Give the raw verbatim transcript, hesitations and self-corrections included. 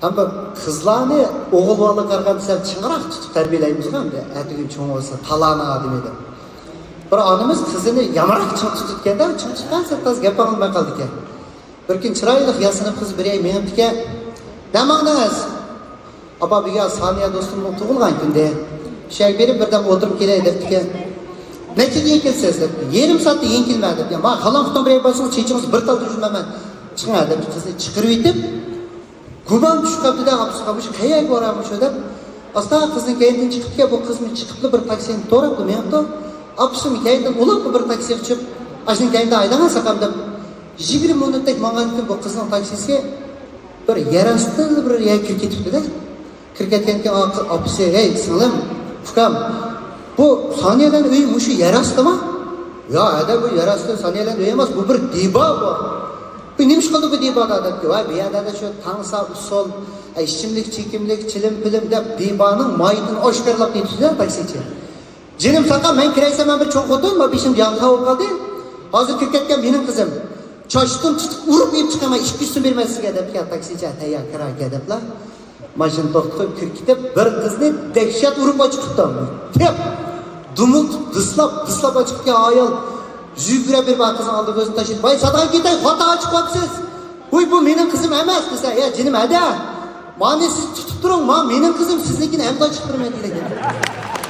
ئەمما قىزلارنى ئوغۇل بالىغا قارىغاندا سەل چىڭراق تۇتۇپ تەربىيەلەيمىزغۇ ئەمدى. ئەتىگۈن چوڭ بولسا تالانا دېمەيدۇ. بىر ئانىمىز قىزىنى يامراق چىڭ تۇتىدىكەن-دە، چىڭ تۇتقان سەل تاز گەپ ئاڭلىماي قالىدىكەن. بىر كۈنى چىرايلىق ياسىنىپ قىز بىر يەرگە مېڭىپتىكەن. نەماڭدىڭىز؟ ئاپا، بۈگۈن سانىيە دوستۇمنىڭ تۇغۇلغان كۈنى. شۇ يەرگە بېرىپ بىردەم ئولتۇرۇپ كېلەي دەپتىكەن. نەچچىدە يېڭىپ كېلىسىز دەپتۇ. يېرىم سائەتتە يېڭىپ كېلىمەن دەپتۇ. ما خالاڭ خوتۇن بىر يەرگە بارسىڭىز چېچىڭىزنى بىر تال ئۈزمەيمەن. چىقىڭ دەپتۇ. قىزنى چىقىرىۋېتىپ، گۇمان چۈشۈپ قاپتۇ-دە، ئاپىسىغا مۇشۇ قەيەرگە بارامۇ شۇ دەپ. ئاستا قىزنىڭ كەينىدىن چىقىپتىكەن، بۇ قىزمۇ چىقىپلا بىر تاكسىنى توراپلا مېڭىپتۇ. ئاپىسىمۇ كەينىدىن ئۇلاپلا بىر تاكسىغا چۈشۈپ، ئاشۇنىڭ كەينىدىن ھايداڭ ساقام دەپ، يىگىرمە مىنۇتتەك ماڭغاندىن كېيىن بۇ قىزنىڭ تاكسىسى بىر يەر ئاستىدا بىر يەرگە كىرىپ كېتىپتۇ-دە. كىرىپ كەتكەندىن كېيىن ئاپىسى، ھەي سىڭلىم، ئۇكام، بۇ سانىيەلەرنىڭ ئۆيى مۇشۇ يەر ئاستىما؟ يا ھەدە، بۇ يەر ئاستى سانىيەلەرنىڭ ئۆيى ئەمەس، بۇ بىر دىبا بۇ. بۇ نېمە ئىش قىلدى بۇ دىبادا دەپتۇ. ۋاي بۇ يەردە شۇ تانسا ئۇسسۇل، ئىچىملىك چېكىملىك، چىلىم پىلىم دەپ دىبانىڭ ماھىيىتىنى ئاشكارىلاپ كېتىپتۇ-دە تاكسىچى. جېنىم ساقا، مەن كىرەيسەن، مەن بىر چوڭ خوتۇن، ما بېشىم يانغا بولۇپ قالدى. ھازىر كىرىپ كەتكەن مېنىڭ قىزىم. چاچتىن تۇتۇپ ئۇرۇپ ئېلىپ چىقىمەن، ئىككى يۈز سوم بېرىمەن سىزگە دەپتىكەن تاكسىچى. تەييار كىراكە دەپلا. ماشىنا توختىتىپ كىرىپ كېتىپ، بىر قىزنى دەھشەت ئۇرۇپ ئاچىقىپتۇ. تېپ! دۇمۇلتۇپ، دىسلاپ، دىسلاپ ئاچىقىپتىكەن ئايال. يۈگۈرۈپ بېرىپ قىزنىڭ ئالدىغا ئۆزىنى تاشلىدى. ۋاي سادىغا كېتەي، خاتا ئاچىقىۋاپسىز. ۋۇي بۇ مېنىڭ قىزىم ئەمەس دېسە، يا جېنىم ھەدە. مانى سىز تۇتۇپ تۇرۇڭ، ما مېنىڭ قىزىم، سىزنىڭكىنى ئەمدى ئاچىقىپ بېرىمەن دېگەن.